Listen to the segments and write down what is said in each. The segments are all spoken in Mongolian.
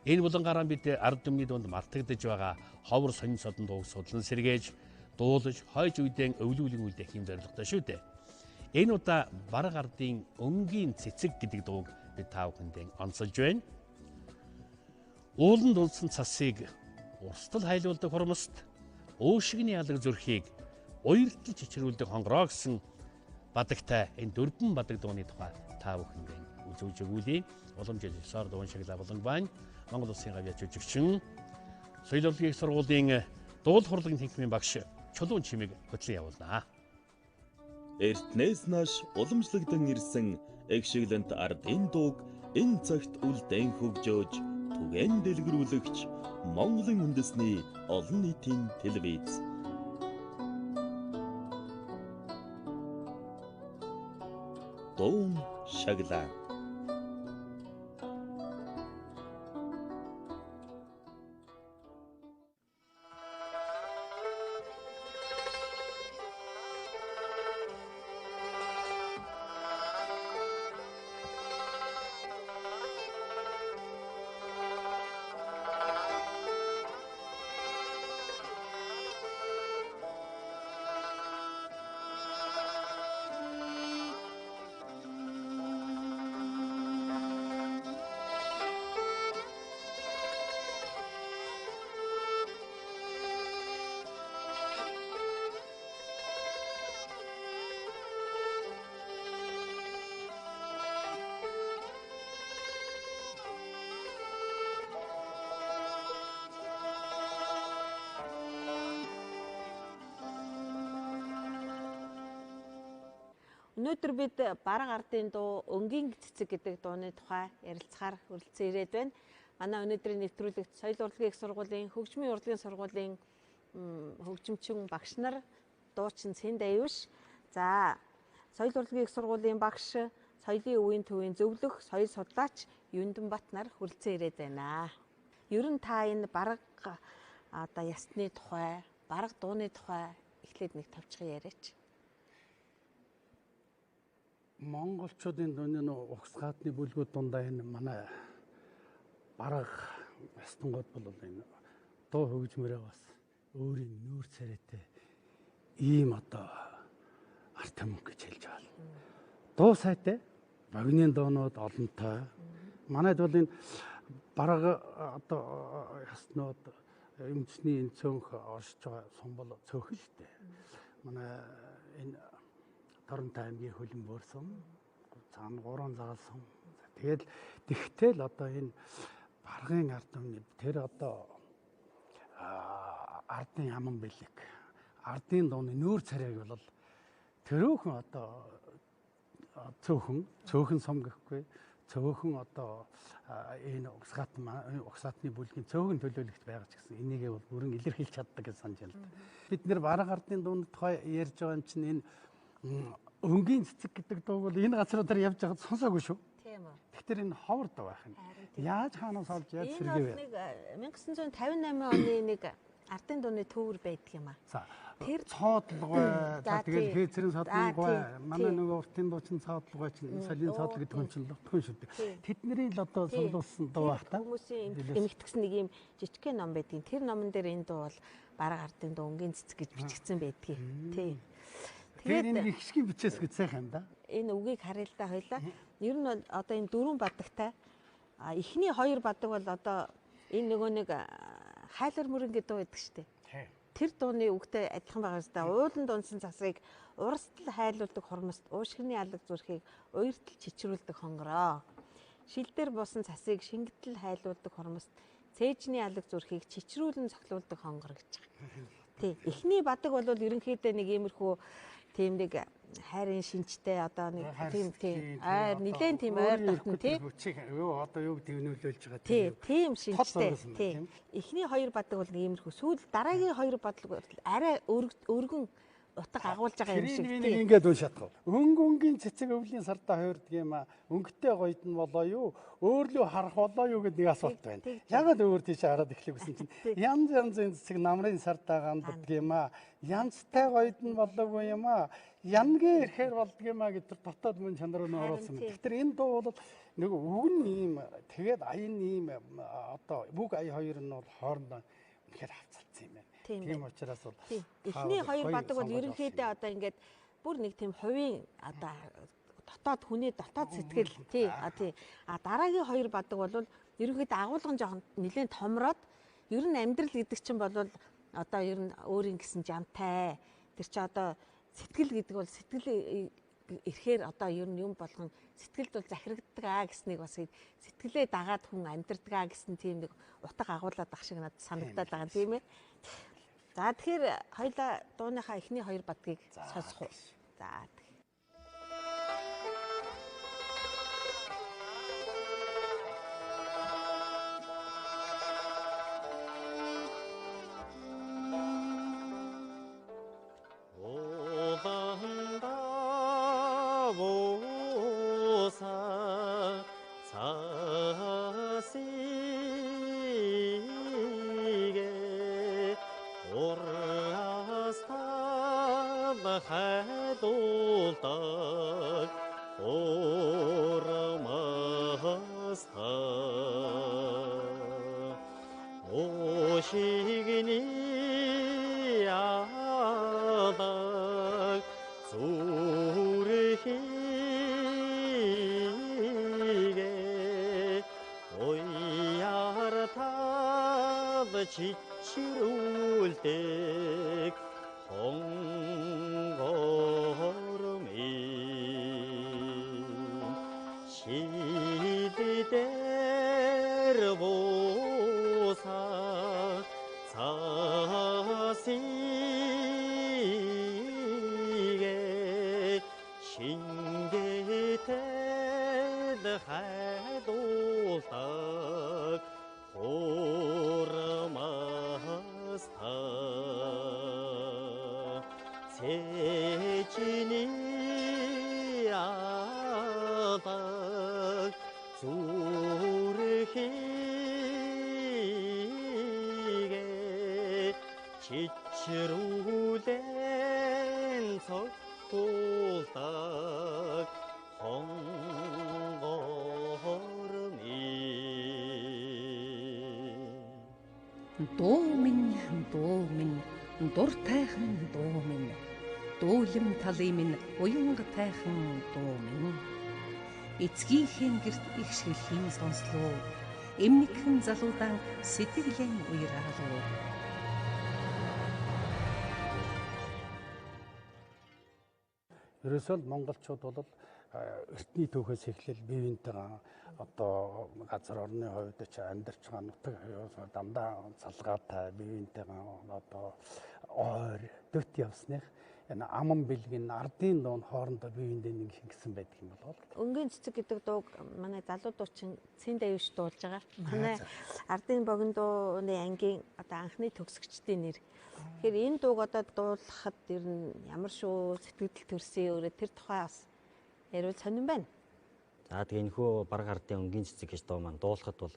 Энэ булангаараа бид ард түмний дунд мартагдаж байгаа ховор сонин содон дууг судлан сэргээж, дуулаж, хойж үедээ өвлүүлэн үлдээх юм зорилготой шүү дээ. Энэ удаа Бараг ардын өнгийн цэцэг гэдэг дууг бид та бүхэндээ онцолж байна. Ууланд унсан цасыг урстал хайлуулдаг хурмаст, өөшигний алаг зүрхийг уяртал чичрүүлдэг хонгороо гэсэн бадагтай энэ дөрвөн бадаг дууны тухай та бүхэндээ үзүүлж өгүүлье. Уламжлал ёсоор дуун шагла буланг байна. Монгол Улсын гавьяа жүжигчин, соёл урлагийн их сургуулийн дуулах урлагийн тэнхимийн багш Чулуун Чимэг хөтлөн явуулнаа. Эртнээс нааш уламжлагдсан ирсэн эгшиглэнт ардын дууг энэ цагт үлдээн хөгжөөж түгээн дэлгэрүүлэгч Монголын үндэсний олон нийтийн телевиз. Дуун шаглаа. Өнөөдөр бид Бараг ардын дуу өнгийн цэцэг гэдэг дууны тухай ярилцахаар хүрэлцэн ирээд байна. Манай өнөөдрийн нэвтрүүлэгт соёл урлагийн их сургуулийн хөгжмийн урлагийн сургуулийн хөгжимчин багш нар дуучин Цэнд Аюуш, за соёл урлагийн их сургуулийн багш, соёлын өвийн төвийн зөвлөх, соёл судлаач Юндэнбат нар хүрэлцэн ирээд байна. Ер нь та энэ бараг одоо ясны тухай, бараг дууны тухай эхлээд нэг товчхон яриач. Монголчуудын дууны угсгаатны бүлгүүд дундаа энэ манай бараг ястангууд бол энэ дуу хөгжмөрөө бас өөрийн нүүр царайтай ийм одоо арт мөнгө гэж хэлж байна. Дуу сайтай, богины дуунууд олонтой. Манайд бол энэ бараг одоо ястнууд үндэсний энэ цөөнх оршиж байгаа сум бол цөөхөн л дээ. Манай энэ Торонто аймгийн хөлбөмбөр сум, цаана гурван заал сум. Тэгээд тэгтэл одоо энэ баргын ард түмний тэр одоо ардын аман бэлэг, ардын дууны нүүр царайг бол тэрөөхөн одоо цөөхөн сум гэхгүй, цөөхөн одоо энэ угсаатны бүлгийн цөөхөн төлөөлөгт байгаа ч гэсэн энийгээ бол бүрэн илэрхийлж чаддаг гэж санаж байна л да. Бид нэр бараг ардын дууны тухай ярьж байгаа юм чинь энэ өнгийн цэцэг гэдэг дууг бол энэ газруудаар явж байхад сонсоогүй шүү. Тийм үү. Тэгэхээр энэ ховор дуу байх юм. Яаж хаанаас олж яаж сэргээв вэ? Энэ нэг 1958 оны нэг ардын дууны төвөр байдаг юм аа. Тэр цоодлогой, за тэгэл хээцэрийн содонгүй, манай нөгөө уртын дуучин цоодлогой чинь солийн цоодлог гэдэг хүн чинь лутхан шүү дээ. Тэдний л одоо цуглуулсан дуу байх та. Хүмүүсийн эмхтгсэн нэг юм жижигхэн ном байдгийн. Тэр номон дээр энэ дуу бол бараг ардын дуу өнгийн цэцэг гэж бичигдсэн байдгийг. Тийм. Тэгээд энэ их шигэн бичээс гэж сайхан юм да. Энэ үгийг харъя л да хоёлаа. Ер нь бол одоо энэ дөрвөн бадагтай. А эхний хоёр бадаг бол одоо энэ нөгөө нэг хайлар мөрөн гэдэг дуу байдаг шүү дээ. Тэр дууны үгтэй адилхан байгаа юм да. Ууланд унсан цасыг урстал хайлуулдаг хурмаст, уушгины алаг зүрхийг уяртал чичрүүлдэг хонгороо. Шил дээр буусан цасыг шингэтэл хайлуулдаг хурмаст, цээжний алаг зүрхийг чичрүүлэн цохлуулдаг хонгор гэж байгаа. Тий. Эхний бадаг бол ерөнхийдөө нэг иймэрхүү тийм нэг хайрын шинжтэй одоо нэг тийм тийм ойр нилээн тийм ойр дотн тий. Юу одоо юу гэдэг нөлөөлж байгаа тийм. Тийм шинжтэй. Тийм. Эхний хоёр бадаг бол нэг иймэрхүү. Сүүл дараагийн хоёр бадаг бол арай өргөн утга агуулж байгаа юм шиг. Тэр нэг ингээд уншаад байгаа. Өнгө өнгийн цэцэг өвлийн сардаа хуурдаг юм а. Өнгөтэй гоёд нь болоо юу? Өөрлөө харах болоо юу гэдэг нэг асуулт байна. Ягаад өөр тийш хараад эхлэх гэсэн чинь янз янзын цэцэг намрын сардаа ганддаг юм а. Янзтай гоёд нь болоогүй юм а. Янгийн ирэхээр болдго юм а гэдэг дотоод мөн чанар нь оруулсан. Тэгэхээр энэ дуу бол Нөгөө үг нь ийм тэгээд аян ийм одоо бүх ая хоёр нь бол хоорондоо үнэхээр хавцалцсан юм байна. Тийм учраас бол эхний хоёр бадаг бол ерөнхийдөө одоо ингээд бүр нэг тийм хувийн одоо дотоод хүний дотоод сэтгэл тий тий. А дараагийн хоёр бадаг бол ерөнхийдөө агуулган жоохон нэлээд томроод ер нь амьдрал гэдэг чинь бол одоо ер нь өөрийн гэсэн жамтай. Тэр чи одоо сэтгэл гэдэг бол сэтгэл ирэхээр одоо ер нь юм болгон сэтгэлд бол захирагддаг аа гэснийг бас сэтгэлээ дагаад хүн амьдардаг аа гэсэн тийм нэг утга агуулад ах шиг надад санагдаад байгаа тийм ээ. За тэгэхээр хоёлаа дууныхаа эхний хоёр бадгийг сонсох уу. За. Чичрүүлдэг хонгор минь шидээр бууса цасигэ шингээтэл хайдуулдаг цэжний алаг зүрхийгээ чичрүүлэн цогтуулдаг хонгор минь. Дуу минь, дуу минь, дуртайхан дуу минь, дуулам талын минь уянга тайхан дуу минь. Эцгийнхээ гэрт их шгэлхийн сонслоо, эмнэгхэн залуудаан сэтгэлэн уяраалуу. Ерөөсөө л монголчууд бол эртний түүхээс эхлэл бие биентэйгээ одоо газар орны хувьд ч амьдарч байгаа нутаг дандаа залгаатай бие биентэйгээ одоо ойр дөт явсных энэ аман бэлгэн ардын дуун хоорондоо бие биендээ нэг шингэсэн байдаг юм болов. Өнгийн цэцэг гэдэг дууг манай залуу дуучин Цэндэ Аюуш дуулж байгаа. Манай ардын богино дууны ангийн одоо анхны төгсөгчдийн нэр. Тэгэхээр энэ дууг одоо дуулахад ер нь ямар шүү сэтгэл төрсөн өөрөө тэр тухай бас яриул сонирн байна. За тэгээ энэхүү бараг ардын өнгийн цэцэг гэж дуу маань дуулахад бол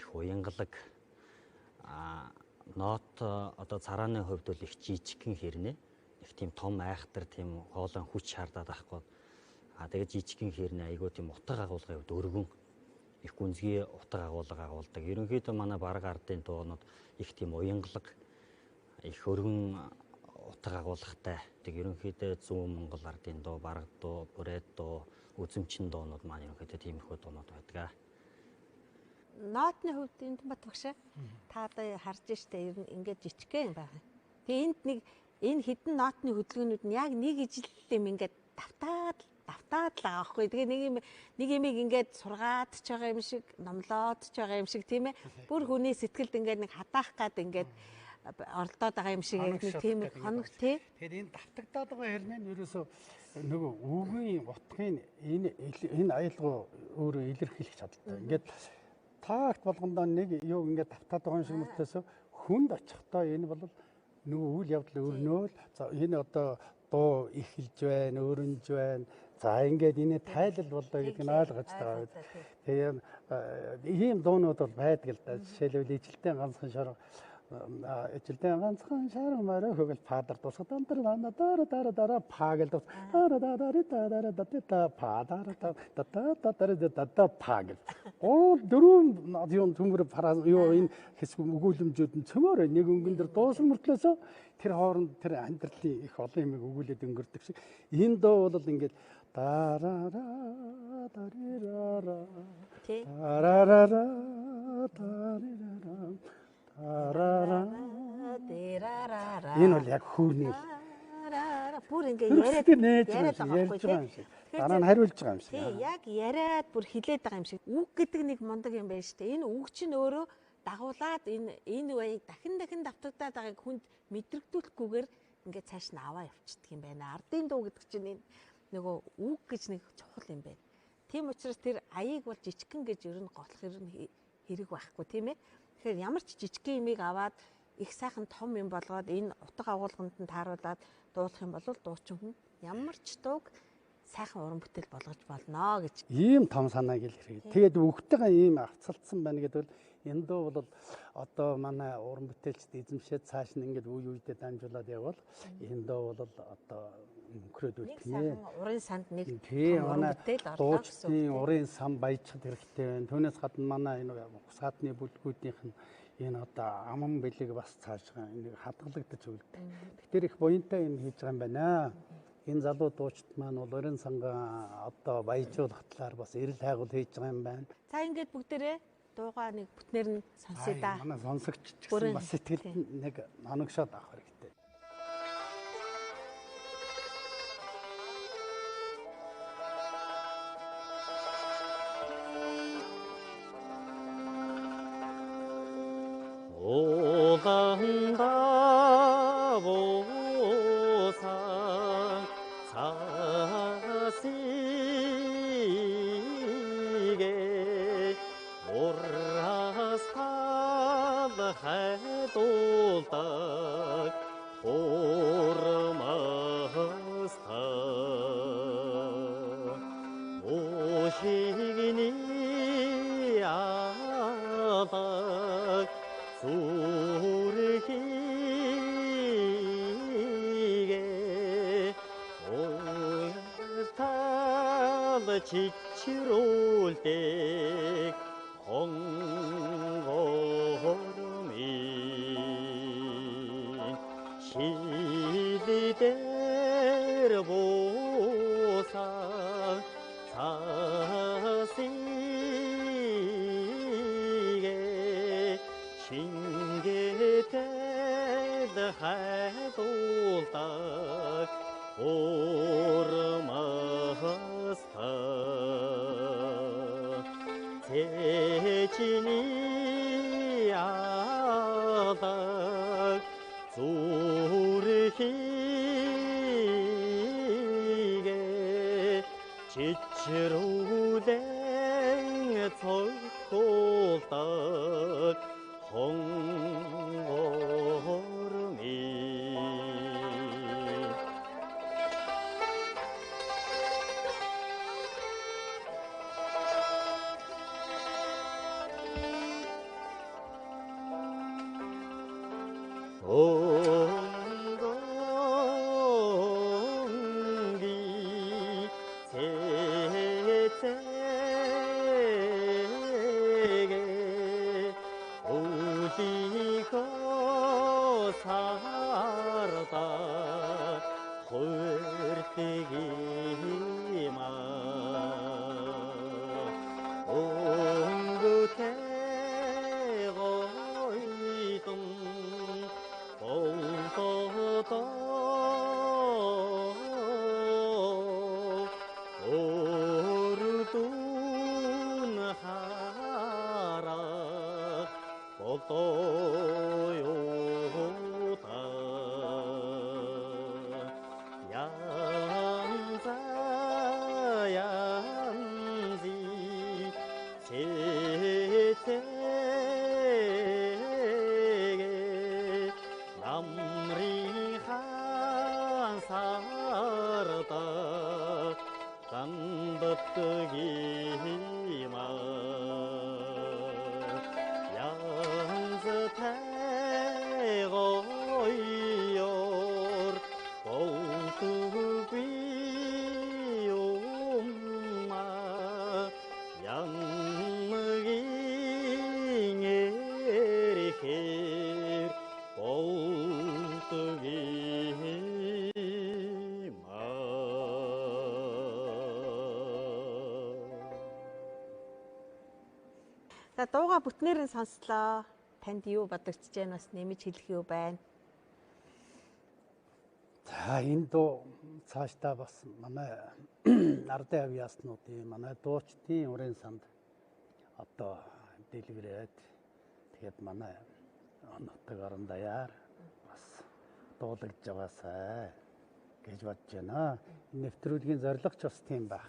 их уянгалаг нот одоо царааны хувьд бол их жижигхэн хэрнээ. Их тийм том айхтар тийм хоолой хүч шаардаад байхгүй. А тэгээ жижигхэн хэрнээ айгүй тийм утга агуулгын хувьд өргөн их гүнзгий утга агуулга агуулдаг. Ерөнхийдөө манай бараг ардын дуунууд их тийм уянгалаг их өргөн утга агуулгатай. Тэг ерөнхийдөө зүүн Монгол ардын дуу, бараг дуу, бүрээд дуу, үзэмчин дуунууд маань ерөнхийдөө тиймэрхүү дуунууд байдаг. Нотны хувьд энд бат багшаа та одоо харж штэ ер нь ингээд жижигхэн байгаа. Тэгээ энд нэг энэ хідэн нотны хөдөлгөөнүүд нь яг нэг ижил юм ингээд давтаад л байгаа байхгүй. Тэгээ нэг юмыг ингээд сургаад ч байгаа юм шиг, номлоод ч байгаа юм шиг тийм ээ. Бүр хүний сэтгэлд ингээд нэг хадаах гад ингээд оролдоод байгаа юм шиг яг нэг тийм хоног тий. Тэгэхээр энэ давтагдаад байгаа хэрнээ нь ерөөсөө нөгөө үгийн утгын энэ аялгау өөрөө илэрхийлэх чадaltaй. Ингээд таагт болгондоо нэг юу ингээд давтаад байгаа юм шиг мөртлөөсөө хүнд очихдоо энэ бол нөгөө үйл явдал өрнөөл. За энэ одоо дуу эхэлж байна, өрнөж байна. За ингээд энэ тайлал боллоо гэдг нь ойлгож байгаа. Тэгээ ийм дуунууд бол байдаг л да. Жишээлбэл ижилтэн ганцхан шорго Жилдээ ганцхан шаарга морой хөгөл па дээр дуусах дан дара дара дара дара па гэл дуус дара дара дара дара да па дара да да да да да да па гэл гурав дөрвөн юм төмөр фраз юу энэ хэсэг өгүүлэмжүүд нь цөмөр нэг өнгөн дээр дуусан мөртлөөсөө тэр хооронд тэр амьдралын их олон юмыг өгүүлээд өнгөрдөг шиг энэ дуу бол ингээд дарара дарирара дарарара дарирара тарара дэрарара. Энэ бол яг хүүрний бүр ингээ яриад яриад байгаа юм шиг. Дараа нь хариулж байгаа юм шиг. Тий, яг яриад бүр хилээд байгаа юм шиг. Үг гэдэг нэг мундаг юм байна шүү дээ. Энэ үг чинь өөрөө дагуулад энэ үеийг дахин дахин давтагдаад байгааг хүнд мэдрэгдүүлэхгүйгээр ингээ цааш нь аваа явчихдаг юм байна. Ардын дуу гэдэг чинь энэ нөгөө үг гэж нэг чухал юм байна. Тийм учраас тэр аяыг бол жижигхэн гэж ер нь голох ер нь хэрэг байхгүй, тийм ээ. Тэгэхээр ямар ч жижигхэн юмыг аваад их сайхан том юм болгоод энэ утга агуулганд нь тааруулаад дуулах юм бол дуучин хүн ямар ч дууг сайхан уран бүтээл болгож болно гэж. Ийм том санаа гэл хэрэг. Тэгээд өгтэйгээ ийм авцалдсан байна гэдэг бол энэ дуу бол одоо манай уран бүтээлчд эзэмшээд цааш нь ингээд үе үедээ дамжуулаад явбал энэ дуу бол одоо өнгөрөөд үлдэнэ. Нэг сайхан урын санд нэг уран бүтээл орлоо гэсэн үг. Урын сан баяжхад хэрэгтэй байна. Түүнээс гадна манай энэ угсаадны бүлгүүдийнх нь энэ одоо аман бэлэг бас цаашгаа энийг хадгалагдаж үлдэх. Тэгэхээр их буянтай юм хийж байгаа юм байна. Энэ залуу дуучид маань бол урын сангаа одоо баяжуулах талаар бас эрэл хайгуул хийж байгаа юм байна. За ингээд бүгдээрээ дуугаа нэг бүтнээр нь сонсъё да. Манай сонсогч ч гэсэн бас сэтгэлд нэг ноногшоод авах хэрэгтэй. Уланда буусан цасигэ урастал хайдуулдаг хурмаста ошигний алаг зүрхийгээ уяртал чичрүүлдэг хонгормын шилдэр буусан цасигэ шингээтэл хайдуулдаг урмаста цэжний алаг зүрхийгээ чичрүүлэн цогтуулдаг хонгормын. Өнгийн цэцэгэ өвлийнхөө сарда хуурдаг юм аа. Өнгөтэй гойтон болдоо өрдүн хараа болдоо юута янза янзи цэцэгэ намрын хаан сарда ганддаг юм аа. Янзтай За, дууга бүтнээр нь сонслоо. Танд юу бодогдож байна, бас нэмж хэлэх юу байна? За, энэ дуу цаашдаа бас манай ардын авьяаснуудын, манай дуучдын урын санд одоо дэлгэрээд, тэгээд манай нутаг орон даяар бас дуулагдж байгаасай гэж бодож байна. Энэ нэвтрүүлгийн зорилго ч бас тийм байх.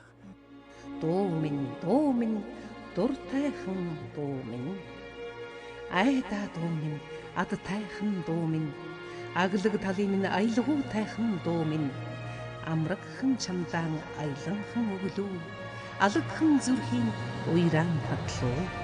Дуу минь, дуу минь, дуртайхан дуу минь. Айдаа дуу минь, адтайхан дуу минь. Аглаг талын минь аялгау тайхан дуу минь. Амрагхан чамлаан аяланхан өглөө. Алагхан зүрхийн уйраан татлуу.